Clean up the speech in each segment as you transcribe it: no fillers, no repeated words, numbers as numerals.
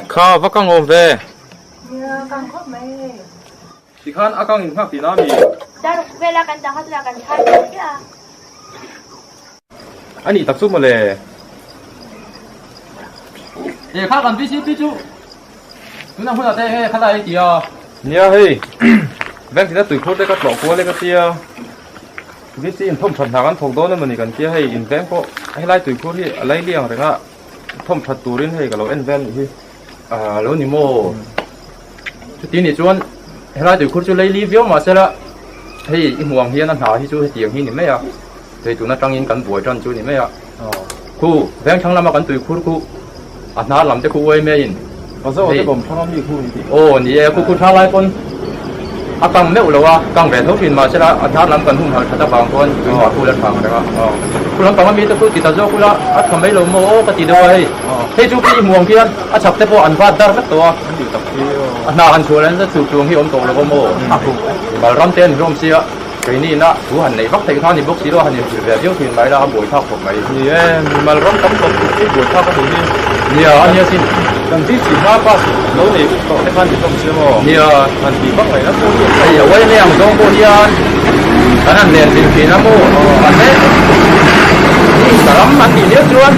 Kha va kang awm ve. Nia, kang khawp mai hei. Tikhan a kang in nghak tihna a mi? Daruk vela kan dah kha tunah kan thai tawh chiah a. A nih tak chu mawle. E kha kan VCP chu tunah hmunah te hei khalai a ti a. Nia hei bank tina tuikhur te ka tlawh kual e ka tia. VC in thawm that hna kan thawk dawn emawni kan tia hei in veng pawh helai tuikhur hi a lai liang reng a thawm that turin hei ka lo en vel nih hi. A lo ni maw? Chuti nih chuan helai tuikhur chu lei li viau mahsela hei i hmuh ang hian a hna hi chu hetiang hi ni mai a, hei tun atangin kan buai tan chu ni mai a. Khu vengthlang lama kan tuikhur khu a hna lam te khu uai maiin hei aw ni e khu khu tha lai pawn a kang meuh lo a, kang ve tho thin mahsela a hna lam kan humhalh that avang chuan tui hna khu la tha ang reng a. Khu lampang ami te khu ti ta zawk ula a tha mai lo maw aw ka ti deuh a hei. Hei chu khi i hmuh ang khian a chhak te pawh an vat dar vek tawh a, a hna han chhuah leh nasa chhuk chuang hi awm tawh lo a maw? Bal ram te an hlawm sia, keini ina thu han neih vak theih kha a ni bawk si lo a, han inhrilh ve viau thin mai la a buaithlak khawp mai. Ni e, mimal ram tam tawp tih hi buaithlak a ni hi. Nia, a nia sin. Kan zir chih hma pass lo nei uk tawh te khan ni hlawm sia maw? Nia. Han tih vak ngaihna pawh hi a Hei a uai mai ang zawng pawh hian kan han len zir thin a maw? Mahse, ka ram an tih viau chuan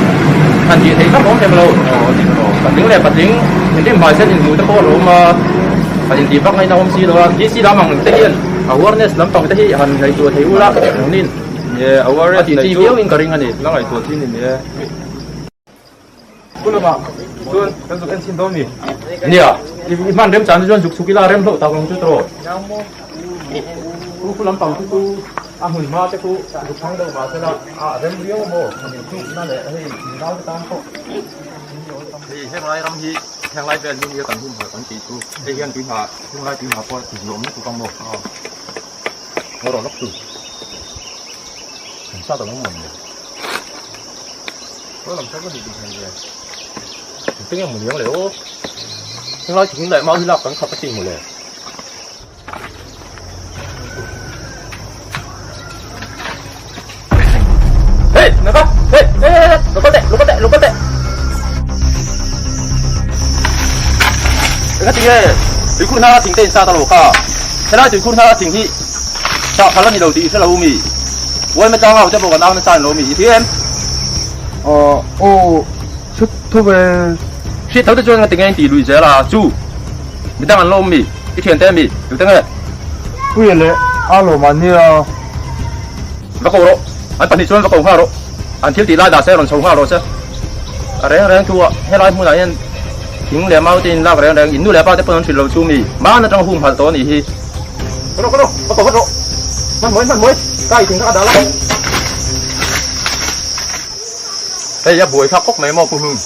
han tih theih vak awm hek lo. Patling leh patling thinrim hmai sen inhmuh te pawh a lo awm a, han intih vak ngaihna awm si lo a. DC lam ang te hian awareness lampang te hi han ngaihtuah thei ula nangnin a tih chi viau in ka ring a ni. La ngaihtuah thin i ni e. Pu lamah chuan kan zuk en chhin dawn mi? Nia, i hman rem chan te chuan zuk chhuk ila rem hlauh tak ang chu tawh. Pu lampang chu chu a hmun hma te chu zuk thang deuh mah sela a rem riau a maw? Han inchhukna leh hei nau te tan pawh. Hei henglai ram hi henglai vel hi nia kan humhalh kan tih chu hei hian tui hna henglai tui hna pawh tih zawm lutuk ang maw? Ngaw rawh lawk chu. Kan sat ang maw ni? Khaw lam thar ka nih duh hmel ve. Engtin nge hmu niang le aw. Henglai thing leh mau hi lak kan khap a sin mawle. Hey, naka. Hey, hey, hey, lo kal teh, lo kal teh, lo kal teh. Enga tinge tuikhur hnar a thing te in sat a lo kha. Helai tuikhur hnar a thing hi sah phal a ni lo tih i hre lo mi. Uaima tlang au te pawh kan au nasa an lo mi i hria em? Aw, hre tho ve. Hriat tho te chuan nga tinge in tih lui zel a, chu midang an lo awm mi? I thian te ami? Tute nge? Puia leh a lawm an nia. Va ko rawh, an pahnih chuan va ko nghal rawh, an thil tih lai dah se rawn chho nghal rawh se. A reng reng thu ah helai hmunah hian thing leh mau te in lak reng reng, in nu leh pa te pawn an hrilh lo chu mi hmaan atanga hum halh tawh a nih hi. Ka rawh ka rawh, va ko vat rawh, hmanhmawih hmanhmawih, ka i thing kha ka dah lai. Hei a buai thlak khawp mai maw Pu Hlun?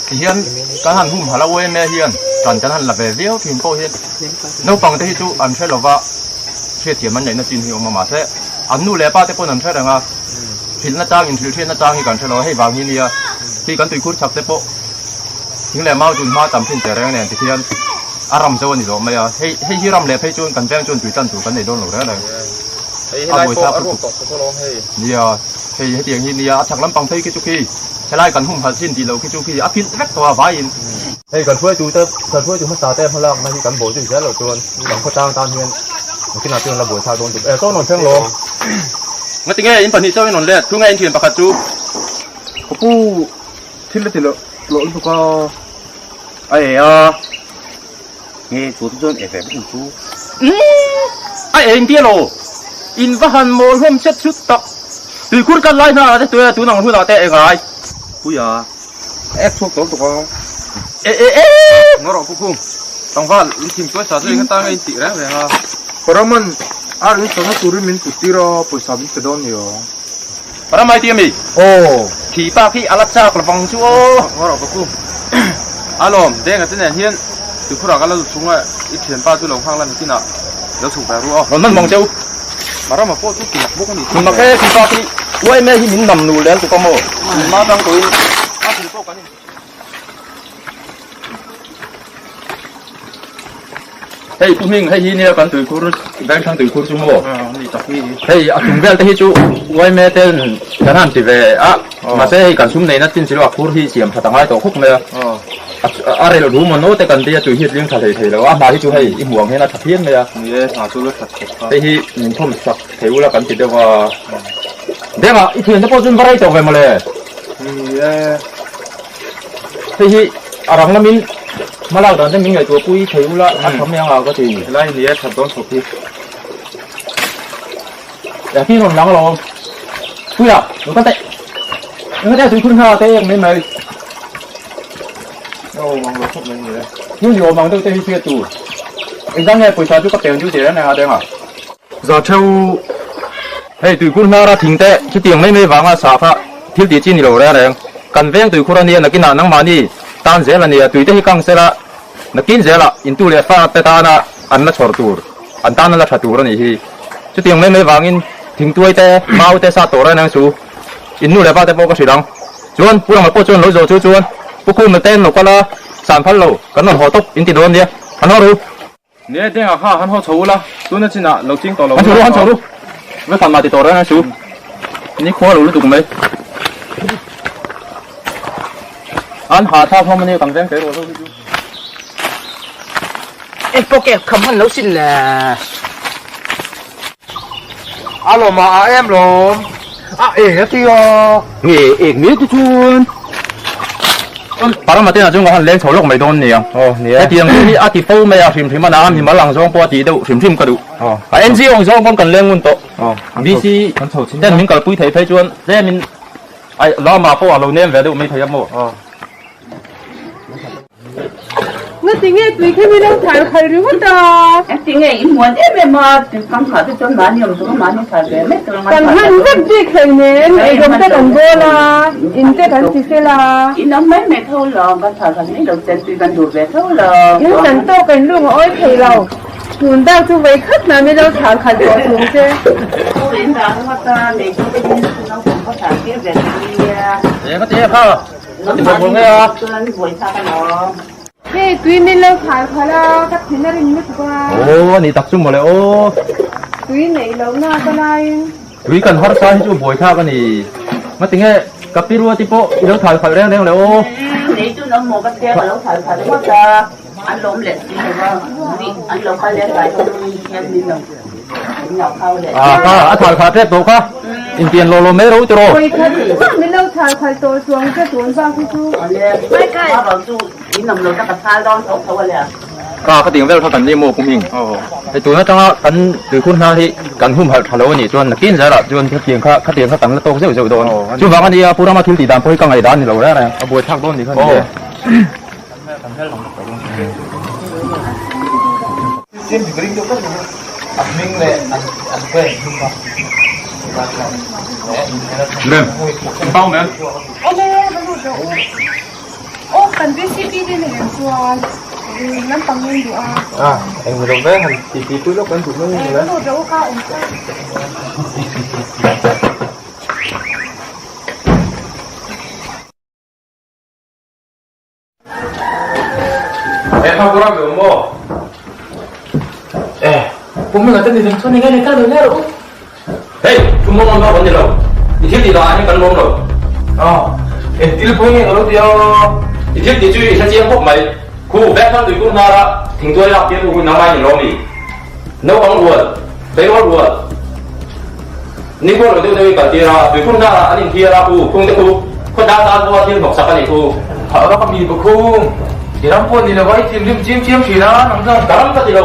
Ti hian kan han hum halh a uaime hian tan kan han la ve viau thin pawh hian naupang te hi chu an hre lova hriatthiam an neihna chin hi awm a mahse an nu leh pa te pawn an hre reng a hrilhna chang inhrilh hriatna chang hi kan hre lo a hei vang hi nia khi kan tuikhur chak te pawh thing leh mau tun hma tam thin teh reng nen ti khian a ram zo a ni zawh mai a hei hei hi ram leh phei chuan kan veng chuan tui tan tur kan nei dawn lo reng reng a buai thlak lutuk nia. Hei hetiang hi nia a chhak lampang phei khi chu khi helai kan humhalh chin tih loh khi chu khi a filh vek tawh a vaiin. Hei kan hruaitu te kan hruaitu hmasa te hmalakna hi kan bawl zui zel loh chuan kan khawtlang tan hian nakinah chuan la buai thlak dawn tuk e sawn rawn thleng lo. Ngatinge in pahnih chauhin rawn let thu nge in thian pakhat chu. Ka pu thil a ti loh loh lutuk a. A e a. Nge chu te chuan e ve bawk ang chu. Umm a eng tia lo. In va han mawl hlawm chet chut tak. Tuikhur tlat lai hna te tuia tun ang hunah te e ngai. Puia a ek chhuak tawh lutuk a. E e e. Ngaw rawh Pukhum. Tlangval in thim tuai sa chu eng atan nge in tih reng reng a. Paraman ar in sawhna turin min put tir a, pawisa min pe dawn ni aw. Paramai tia mi? Aw. Khi pa khi a la chak lovang chu aw. Ngaw rawh Pukhum. Alawm, Denga te nen hian Tuikhurah ka la lut chung a, i thianpa chu lo nghak la nikinah lo chhuk ve ru aw. Rawn hman mawng cheu. Marama pawh chu ti mak bawk a ni. Ti mak e, khi pa khi uai me hi min nam nu lel tuk a maw? Min ma tang tuin a thil pawh kan in. Hei Pu Hming, hei hi nia kan tuikhur, Vengthlang tuikhur chu maw? Hei a chung vel te hi chu uai me ten kan han ti ve a, mahse hei kan sum neihna chin si lo a khur hi siam that a ngai tawh khawp mai a. A relh rum a naute kan tia tui hi a tling tha hlei thei lo a, hna hi chu hei i hmuh ang hian a tha phian mai a. Ni e, hna chu la that khawp kha. Hei hi min thawm sak thei ula kan ti deuh a. Dengah i thiante pawh chuan va rei tawh ve mawle. Ni e. Hei hi a rang lamin hmalak dan te min ngaihtuah pui thei ula a tha mai ang a ka ti. Helai ni e, that dawn khawp hi. Eng hi rawn lang lo. Puia, lo kal teh. Eng te tui khur hna te ek mai mai. A awm ang lo khawp mai ni e. Thil ni awm ang deuh te hi hriat tur. Engzah nge pawisa chu ka peng deuh zel a deng a. Za theu. Hei tui khur hnar a thing te chutiang mai mai vanga sa kha thil tih chi ni lo reng reng. Kan veng tui khur a nia nakinah nangmahni tan zel a nia tui te hi kang sela nakin zelah intu leh fa te tana an la chhawr tur, an tan a la tha tur a nih hi. Chutiang mai mai vangin thingtuai te, mau te sa tawh reng reng chu in nu leh pa te pawh ka hrilh ang. Chuan Pu Rama pawh chuan lo zawh chu chuan Pu Khuma te an lo kal a, san phal lo, kan rawn haw tawp in ti dawn nia, han haw ru. Nia dengah kha han haw chho ula, tuna chinah lo ching tawh lo Han chho ru, han chho ru. Va fan mah ti tawh reng reng chu. Ni khua lo lutuk mai. An hahthlak hlawm a nia kan veng kei rual ho hi chu. Eng pawh ke kham han lo sin le. A lawm a a em lawm. A eng a ti a. Nge ek mai te chuan. Parama tena chu nga han leng chho lawk mai dawn nia. Aw ni e. Hetiang chu hi a ti fo mai a hrim hrim a na mi mal ang zawng pawh a tih deuh hrim hrim ka duh. Aw. A NGO ang zawng pawn kan leng ngun tawh. Aw. BC ten min kalpui theih phei chuan tlem in ai lama pawh a lo nem ve deuh mai thei a maw. Aw. Ngatinge tui khi min lo thal khalh ringawt a? Engtinge i muan em em a, tui kam kha te chuan mahni awm chu mahni thal ve mai tur Kan hman vek bik hleinem, eirawng te kan bawl a, in te kan ti fel a. In awm mai mai tho lo, kan thal khalh mai lo chen tui kan duh ve tho lo. In san tawk in lung a awi thei lo, tun bak chu vei khat hna min lo thal khalh tawh chung che. Pu in dah ringawt a, nei chu te in naupang khaw thal tir ve ta nia. Eng a ti e kha? A ti bawk nge a. Hei tui min lo thal khalh a, ka thin a rim lutuk a. Aw a ni tak chu mawle aw. Tui neih loh na ka laiin. Tui kan harsa hi chu buai thlak a ni. Ngatinge ka pi ruati pawh i lo thal khalh reng reng le aw. Nei chu an awm maw ka tia ka lo thal khalh ringawt a, an lawm leh si lo va, an lo kal leh tlai ho hian min lo. À kha a thal kha tep tawh kha inpian lawh lawh mai ro tiraw. Kha ka ting vel kha kan ni maw puming hei tun atanga kan tuikhur hna hi kan humhalh tha lo a nih chuan nakin zarah chuan khatiang kha khatiang kha kan la tawk zeuh zeuh dawn chuvang a nia pu Rama thil tih dan pawh hi ka ngaihdan ni lo reng reng a buaithlak dawn ni kha ni e. Mem, bao mem. Ole, va lut rawh u. Aw, kan VCP te nen ang chuan lampang en duh a. A, eng ni lo ve, han ti ti pui lawk kan duh mai a ni le. Va lut rawh u kha awm kha. Eh, kha pura me mo. Eh, pum nga te ni chuan ngai ka lo le ro. Hey, thu mo mo kan ni lo. I thil ti da ni kan lom lo. Ah, en til pui nge lo tia. I thil ti chu i hre chiang khawp mai. Khu vek khan tui kur hnar a thingtuai lak tir u nang mai ni lo mi. Naupang rual, tleirawl rual, nikhual lo deuh deuh i kal tir a, tuikhur hnar ah an inthiar a, u khung te khu, khaw tan tan pawh a thil hnawk sak a nih khu. Thah rawk a mi ba khung, i ram pawh ni lova i thinrim chiam chiam thin a, nang chuan. Ka ram ka ti lo,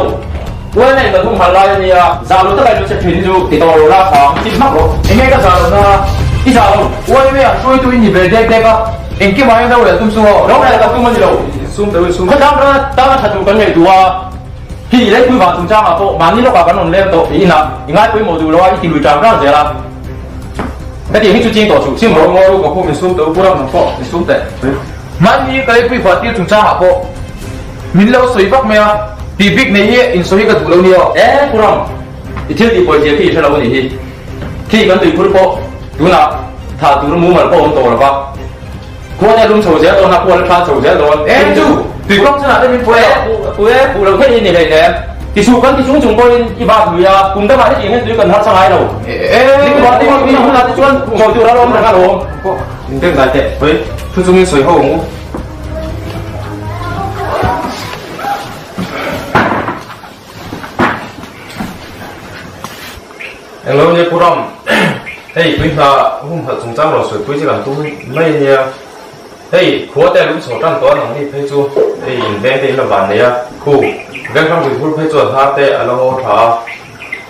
Uai nei ka thum hal lai a nia, zah lo taka i lu che thin hi chu ti tawh lo la thang, ti hmak rawh. Enge ka zah lo na? I zah lo. Uai mei ah hruaitu i ni ve dek dek a, engkim ah hian rorel tum suh aw. Rorel ka tum a ni lo. Sum deuh in sum. Khawtlang tan a tha tur kan ngaihtuah a. Hi i leipui vang chungchangah pawh mahni lawkah kan rawn leng tawh i inah i ngai pawimawh duh lo a, i ti lui tang tang zel a. Hetiang hi chu ching tawh suh, sim rawh. Ngaw ru ka khum i sum teh u, pu ram nang pawh i sum teh. Mahni ka leipui vah tir chungchangah pawh min lo sawi vak mai a, tih bik nei hi in sawi hi ka duh lo nia. E pu ram, i thil tih pawizia khi i hre lo a nih hi. Khi kan tuikhur pawh tunah thah tur mumal pawh a awm tawh lo va. Khua te lum chho zel dawn a, khua la thla chho zel dawn. Em chu, tui kawng chhanah te min pui a. Pui e, pui lo theih i ni hlei hle. Ti suh kan ti chung chung pawhin i bak lui a, kum dangah hetiang hian tui kan harsa ngai lo. Ni kumah te hun hunah te chuan sawi tur a la awm reng a lawm. In beng dai teh, hawi thu chungin sawi ho ang u. Englo nia Pu Ram, hei tui hna humhalh chungchang rawn sawipui che kan tum mai a nia. Hei khua te a lum chho tan tawh a nang ni phei chu hei in veng te in la van nei a, khu veng hrang tuikhur phei chuan hnar te a la ngaw tha a,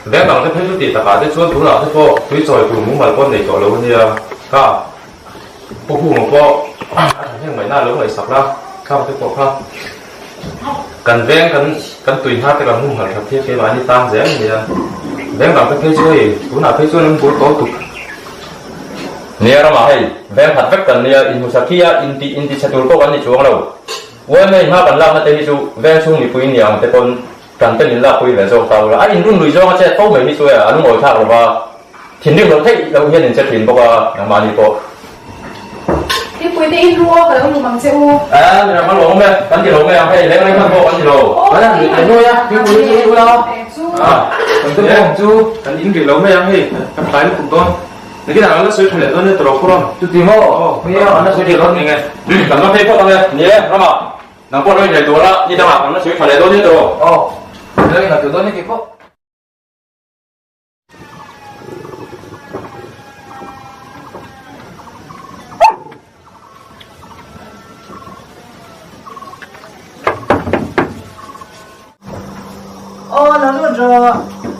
veng dang te phei chu tih takah te chuan tunah te pawh tui chawi tur mumal pawh an nei tawh lo a nia. Kha Pu Hunga pawh a thahnem ngaihna a lo ngaihsak la, khang te pawh kha kan veng kan kan tui hnar te kan humhalh that hi keimahni tan zel a nia. Veng dang te phei chu hei tunah phei chuan an bul tawl tuk. Nia ramah hei veng khat vek kan nia inhmusak hi a inti inti chhe tur pawh kan ni chuang lo. Uaimei hma kan lakna te hi chu veng chhung mipui ni ang te pawn kan te min lakpui ve zawk ta ula. A inrun lui zawnga chet fo mai hi chu e a lungawi thlak lova thinrim loh theih loh hian in che thin bawk a nangmahni pawh. Thingpui te in ru aw ka lo lum ang che u. A mi ram a lawm e kan ti lo mai ang hei leng reng hman pawh kan ti lo. Kan han ri leh nuai a thingpui chu i ula. A kan tum ang chu kan in rih lo mai ang hei kan tlai lutuk dawn. Nakin ah kan la sawi tha leh dawn nia tawrh khur ang. Chuti maw? Nia kan la sawi tha dawn eng e. Kan va phei phawt ang e. Ni e ramah nang pawh lo inhel tur a ni dangah kan la sawi tha leh dawn nia tawrh. Aw kan lo inhel tur dawn nia keipawh. Aw lo lut rawh.